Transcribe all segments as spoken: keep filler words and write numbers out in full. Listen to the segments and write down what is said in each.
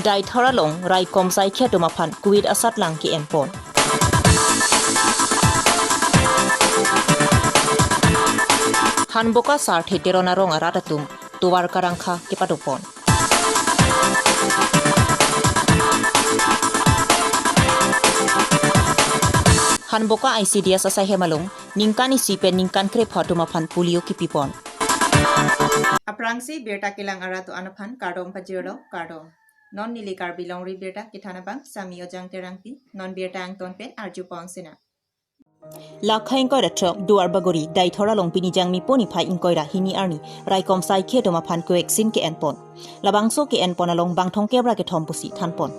Deithor along raikom saikhi atum aphan covid asatlang ke-enpon. Hanboka Sarthe Teron arong arat atum tovar karangkha kepadopon. Hanboka I C D S asaihem along ningkan isi pen ningkan krepho atum aphan polio kipipon. Aphrangsi birta kelang arat do-an aphan kardom pajirlo, kardom. Non neli Karbi Longri Abirta kethan abang Sami Ojang Terangpi, non birta angton pen arjupon sinang. Lakha ingkoi ra throk Duarbagori Deithor along pini Jangmi po niphai ingkoi ra hini arni raikom saikhi atum aphan Covaxin ke-enpon. Labangso ke-enpon along bangthong kep ra kethom pusi thanpon.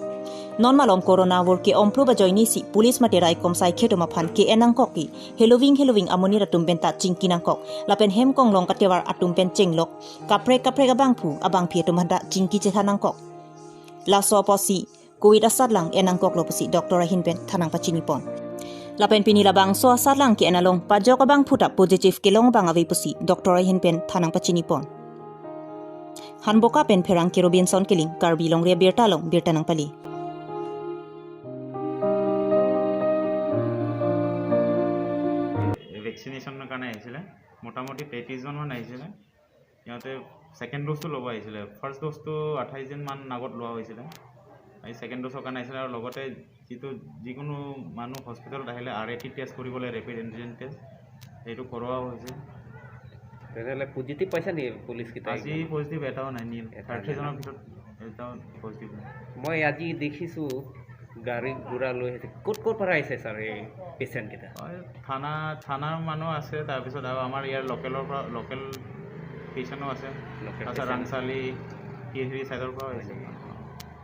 Non malom corona avur ke-omplo ajoinesi police mate raikom saikhi atum aphan ke-en nangkok ke heloving heloving amonit atum pen ta chingki nangkok, lapen hem konglong katevar atum pen chenglok kaprek kaprek abangphu abangphi atum aphanta chingki chethan nangkok. Laso apotsi covid asatlang en nangkoklo pusi doctor ahin pen than nangpachinipon. Lapen pini labangso asatlang ke-en along pajok abangphu ta positive kelong abang ave pusi doctor ahin pen than nangpachinipon. Hanboka pen Pherangke Robinson Killing, Karbi Longri Abirta along birta nangpale. ভেকচিনেশ্যনৰ কাৰণে আহিছিলে। মোটামুটি তেত্ৰিশ জন মান আহিছিলে। সিহঁতে ছেকেণ্ড ড'জটো ল'ব আহিছিলে। ফাৰ্ষ্ট ড'জটো আঠাইছ দিনমান আগত লোৱা হৈছিলে। এই ছেকেণ্ড ড'জৰ কাৰণে আহিছিলে আৰু লগতে যিটো যিকোনো মানুহ হস্পিটেলত আহিলে আৰ এ টি টেষ্ট কৰিবলৈ, ৰেপিড এণ্টিজেন টেষ্ট, সেইটো কৰোৱা হৈছে। তেনেহ'লে পজিটিভ পাইছা নেকি পুলিচকেইটাই? আজি পজিটিভ এটাও নাই, নীল। এটা নাই ন? থাৰ্টি জনৰ ভিতৰত এটাও পজিটিভ নাই। মই আজি দেখিছোঁ গাড়ী ঘোঁৰা লৈ আহিছে। ক'ত ক'ৰ পৰা আহিছে ছাৰ এই পেচেণ্টকেইটা? হয়, থানা, থানাৰ মানুহ আছে, তাৰপিছত আৰু আমাৰ ইয়াৰ লোকেলৰ পৰা, লোকেল পেচেণ্টো আছে। লোকেল তাৰপিছত পেচেণ্ট। ৰাংচালি, টি থ্ৰী চাইডৰ পৰাও আহিছে। হয় নেকি?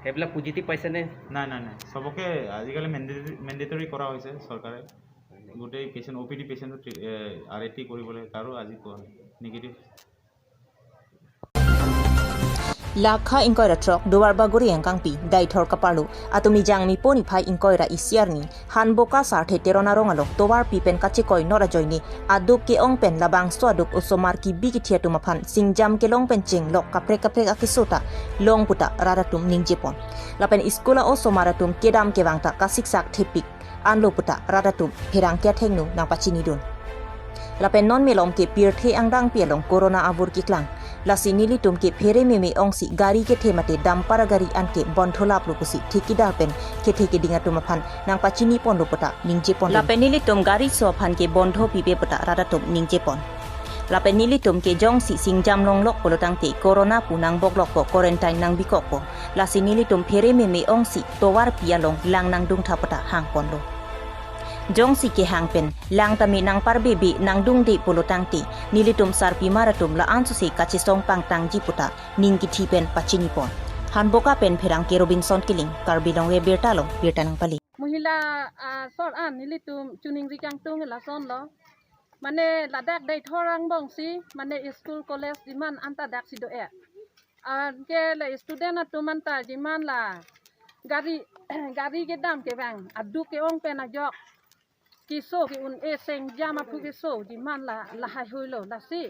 সেইবিলাক পজিটিভ পাইছেনে? নাই, নাই, নাই। চবকে আজিকালি মেণ্ডেটৰী, মেণ্ডেটৰী কৰা হৈছে চৰকাৰে। গোটেই পেচেণ্ট, অ' পি ডি পেচেণ্টটো ট্ৰি-, এ, আৰ এ টি কৰিবলৈ, কাৰো আজি পোৱা নাই। Negative. Lakha ingkoi ra throk Duarbagori angkangpi Deithor kaparlo atum Jangmi po niphai ingkoi ra isi arni Hanboka Sarthe Teron arong along tovar pi pen kachekoi not ajoine aduk ke-ong pen labangso aduk osomar kibi kithi atum aphan singjam kelong pen chenglok kaprek kaprek akeso ta long puta rat atum ningjepon. Lapen school a-osomar atum kedam kevang ta kasiksak thepik anlo puta rat atum pherangke athengno nangpachinidun. Lapen non malom ke pirthe angdangpi along corona avur keklang. Lasi nelitum ke phere meme ongsi gari kethe mate dumper gari anke bondho laplo pusi thekidar pen kethe keding atum aphan nangpachiniponlo puta ningjepon. Lapen nelitum gari so aphan ke bondho pipe puta rat atum ningjepon. Lapen nelitum ke jongsi singjam longlok pulo tangte corona pu nangboklokpo, quarantine nangbikokpo. Lasi nelitum phere meme ongsi tovar pi along lang nangdungtha puta hangponlo. Jongsi kehang pen lang tame nangparbebe nangdungde pulo tangte nelitum sarpimar atum la-an sose kachesong pangtangji puta ning kithi pen pachinipon. Hanboka pen Pherangke Robinson Killing, Karbi Longri Abirta along birta nangpale. Mohila, ah, asor an nelitum chiningri kangtung lasonlo. Mane ladak Deithor angbongsi, mane school college jiman anta daksi do-e. Anke la student atum anta jiman la gari, gari kedam kevang, aduk ke-ong pen ajok keso ke-un-e, singjam aphu keso jiman la lahai huilo, lasi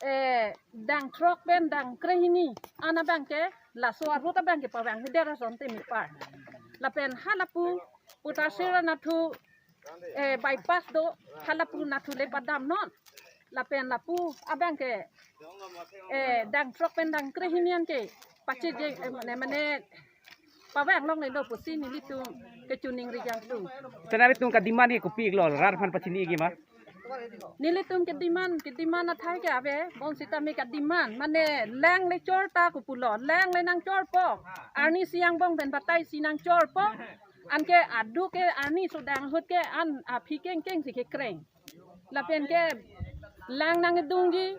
eh, dang throk pen dang krehini an abang ke laso a-road abang ke pavang hidera sonte mepar. Lapen halapu Putasir anatthu, eh, bypass do, halapu anatthu le padamnon. Lapen lapu abang ke, eh, dang throk pen dang krehini an ke pachejeng, eh, mane, mane pavang longlelo pusi nelitum kechiningri kangtung. Sena nelitum ka-demand ke kopi-iklo, rat aphan pachini-ikji ma? Nelitum ke-demand, ke-demand athai ke ave, bonsitame ka-demand, mane lang le chorta ko pulo, lang le nangchorpo, arnisi angbong pen batai si nangchorpo, anke aduk ke arni sodang ahut ke an aphi kengkeng si kekreng. Lapen ke lang nangdungji,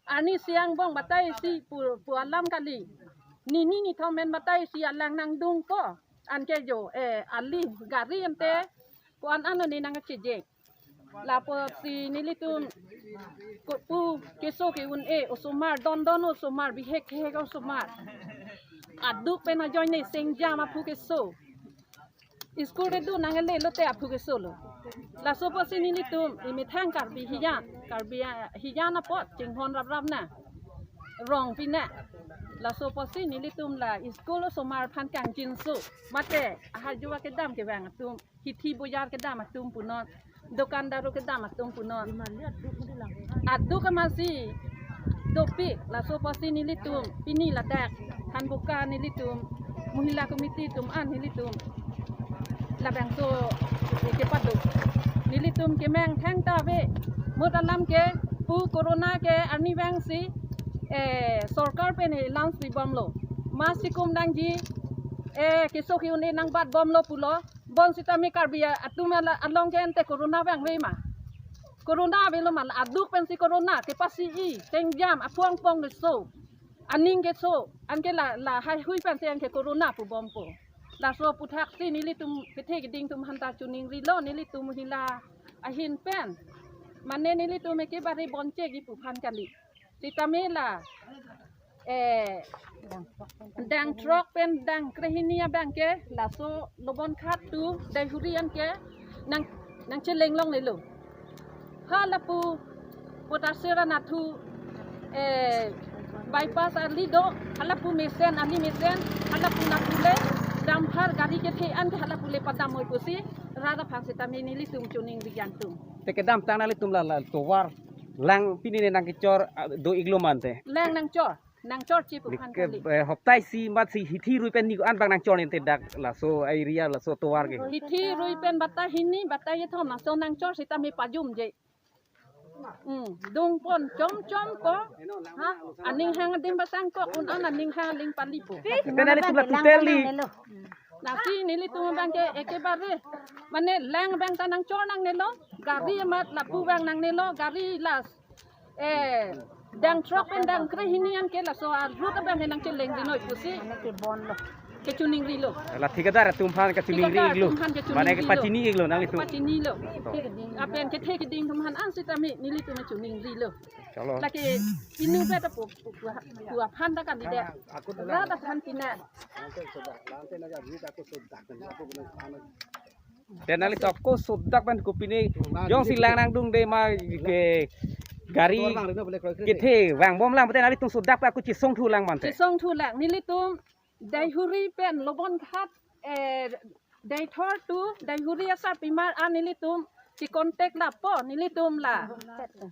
arnisi angbong batai si pu, pu alam kali. Nini nithom pen batai si alang nangdungpo. Anke jo, eh, ali gari ante ko-an ano ne nangchejeng. Lapusi nelitum kopu keso ke-un-e, osomar, don don osomar, bihek hek osomar. Aduk pen ajoine singjam aphu keso. School kedo nangle lote aphu kesolo. Laso apotsi nelitum emethang Karbi hijan, Karbi, ah, hijan apot chinghon raprap na. Rong pina. Laso apotsi nelitum la school osomar aphan kangjinso, mate ahajua kedam kevang atum, hithi bojar kedam atum punon, dokan daru kedam atum punon, aduk amatsi dopik. Laso apotsi nelitum pini ladak Hanboka nelitum Mohila Committee atum an nelitum labangso kepaduk. Nelitum kemang thangta ave. Mut alam ke pu corona ke arnivangsi, eh, sorkar pen announce pibomlo. Mask chekum nangji, eh, keso ke-un-e nangbatbomlo pulo. Bonsitame Karbi atum ala along ke ante corona vangve ma? Corona avelo ma? Aduk pensi corona, kepasi-i, tengjam, aphuang pong keso, aning keso, anke la, la haihui pensi anke corona pubompo. Laso aputhaksi nelitum kethe keding atum aphanta choningrilo, nelitum Mohila ahin pen. Mane nelitum ekebare bonchekji pu aphan kali. Sitame la, eh, dang throk pen dang krehini abang ke laso Lobonghat to Daihuri anke nang, nangcheleng longlelo. Halapu Potasera nathu, eh, bypass ali do, halapu mesen, ali mesen, halapu nathu le, dumper gari kethe anke halapu le padam oi pusi, rat aphan sitame nelitum choningri jangtum. Te kedamtang nanglitum la, la tovar lang pini ne nangkechor, ah, do-iklo ma ante? Lang nangchor, nangchorche pu aphan kali. Eh, hoptai isi matsi hithi rui pen ni an bang nangchor ne ante dak laso area laso tovar ke? Hithi rui pen batai hini, batai kethom laso nangchor sitame pajumje. Hmm, dungpon chom chom ko. Ha? Aning hang adim pasang ko, un an aning hang aling palipo. Ante nanglitum la totally. Lasi nelitum abang ke ekebare. Mane lang abang ta nangchor nangnelo. Gari amat lapu abang nangnelo. Gari las, eh, dang throk pen dang krehini anke laso a-route abang ke nangchelengri noi pusi. Mane kebonlo. Kechoningrilo. La thikadar atum aphan kechoningri-iklo. Thikadar atum aphan kechoningri-iklo. Mane kepachini-iklo nanglitum. Pachinilo. Lapen kethe keding atum aphan an sitame nelitum choningrilo. Chalo. Lake pinu beta pu, pu, pu, pu aphan ta kali de. Rat aphan pina. Te nanglitum ako sodak pen kopine jongsi lang nangdungde ma ke gari kethe vangbomlang, te nanglitum sodak pen ako chesongthulang ma ante? Chesongthulang. Nelitum Daihuri pen Lobonghat, eh, Deithor to Daihuri asarpimar an nelitum che-contact lapo, nelitum la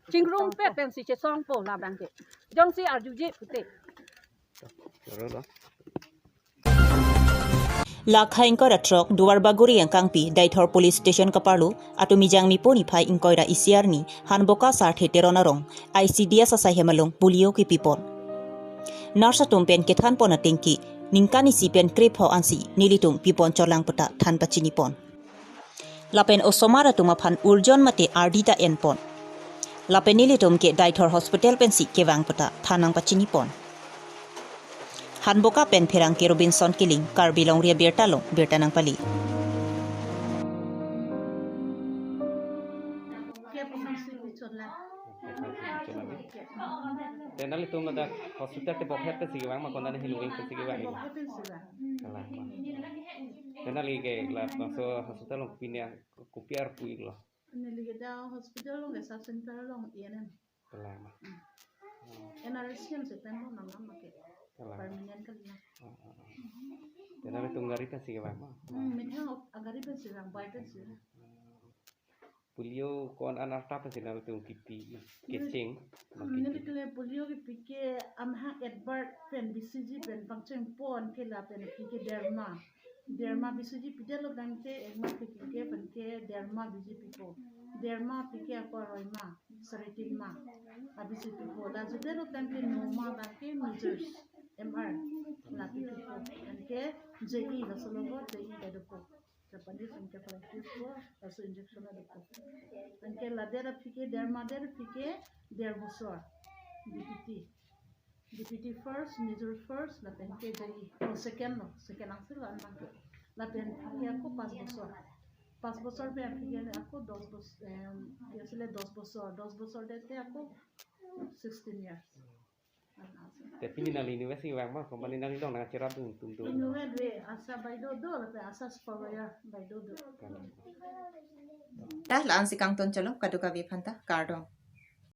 chingrumpet pensi chesongpo labang ke. Jongsi arjuje pute. Lakha ingkoi ra throk Duarbagori angkangpi Deithor Police Station kaparlo Atumijang nipo niphai ingkoi ra isi arni Hanboka Sarthe Teron arong I C D S asai hem along polio kepipon. Nurse atum pen kethanpon ateng ke ningkan isi pen krepho ansi nelitum pipon cholang puta than pachinipon. Lapen osomar atum aphan urjon mate ardi ta enpon. Lapen nelitum ke Deithor Hospital pensi kevang puta than nangpachinipon. Hanboka pen pherangke Robinson Killing, Karbi Longri Abirta along birta nangpali. Te nanglitum ladak hospital te bokhet pensi kevang ma konat helo wing pensi kevang? Bokhet pensi kevang. Kalang ma. Te nangli ke labangso hospital along pine kopi arpu-iklo? Neli ke dak hospital along ke sub center along A N M. Kalang ma. Hmm. Oh. N R S C M si pen lo nang nama ke. Kalang. Permanent kali na. Oh, oh, oh. Te nanglitum gari pensi kevang ma? Hmm, methang ok-, agari pensi vang, bike pensi vang. Polio ko-an arta pensi nanglitum kipi, kecheng, ma kipi? Nelitum polio kipi ke amahang Edward pen B C G pen pangchengpon ke lapen pi ke derma. Derma B C G pidetlo pen ke, ekma pi ke pen ke derma B C G pipo. Derma pi ke ako aroima, saritin ma, a B C G pipo. La jutelo pen ke noma pen ke measles, M R, la pi pipo. Pen ke J E, laso logo J E kedopo. Japanese encephalitis ko, laso injection adopo. Pen ke lader aphi ke, derma der aphi ke, der bosor. D P T. D P T first, measles first, lapen ke J E. Oh, second lo, second angsil lo anbang ke. Lapen aphi ke ako pas bosor. Pas bosor pen aphi ke ako dos bos-, em, ya sile dos bosor. Dos bosor det te ako sixteen years. Te pini nangli inutvet si vang ma, company nangli dong nangcherap dun tum tum. Inutvet ave, ASHA baideo do, lapen ASHA supervisor baideo do. Kan. Ta la-ansi kangton cholo, kadokave aphanta, kardom.